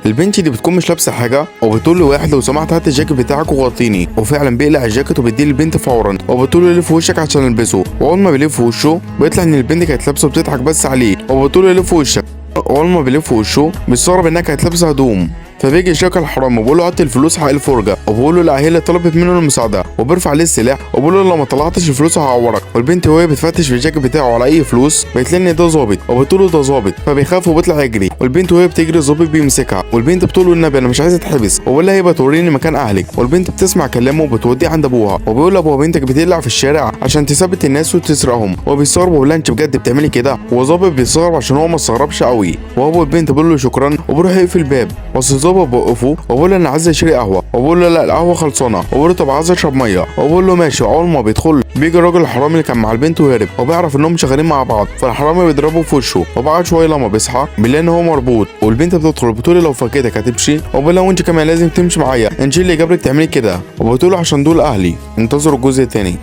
البنت دي بتكون مش لابسه حاجة وبتقول لواحد لو سمحت هات الجاكيت بتاعك وغطيني، وفعلا بيقلع الجاكيت وبيديه للبنت فورا وبتقول له لف وشك عشان البسه. واول ما بيلف وشه بيطلع ان البنت كانت لابسه وبتضحك بس عليه وبتقول له لف وشك. اول ما بيلف وشه بيستغرب انها كانت لابسه هدوم. فبيجي شاكر الحرامي وبيقول له هات الفلوس حق الفرجة، وبيقول له لا هي اللي طلبت منه المساعدة، وبيرفع عليه السلاح وبيقول له لو ما طلعتش الفلوس هعورك. والبنت وهي بتفتش في الجاكيت بتاعه على اي فلوس بتلاقي ان ده ظابط، وبتقول له ده ظابط، فبيخاف وبيطلع يجري. والبنت وهي بتجري الظابط بيمسكها، والبنت بتقول له النبي انا مش عايزه اتحبس، وبيقول لها يبقى توريني مكان اهلك. والبنت بتسمع كلامه وبتوديه عند ابوها، وبيقول لابوها بنتك بتقلع في الشارع عشان تثبت الناس وتسرقهم، وبيستغرب وبيقول لها انت بجد بتعملي كده؟ وظابط بيستغرب عشان هو ما استغربش قوي. وابو البنت بيقول له شكرا وبيروح يقفل الباب، بس الظابط بوقفه وبقول له انا عايز اشتري قهوة، وبقول له لا القهوة خلصانه، وبقول له طب عايز اشرب مية، وبقول له ماشي. واول ما بيدخل بيجي الراجل الحرامي اللي كان مع البنت وهرب، وبيعرف انهم شغالين مع بعض، فالحرامي بيضربه في وشه. وبعد شوية لما بيصحى بيلاقي ان هو مربوط، والبنت بتدخل بتقول لو فكيتك هتمشي، وبقول لها وانت كمان لازم تمشي معايا، انت اللي جابرك تعملي كده، وبتقول له عشان دول اهلي. انتظروا الجزء الثاني.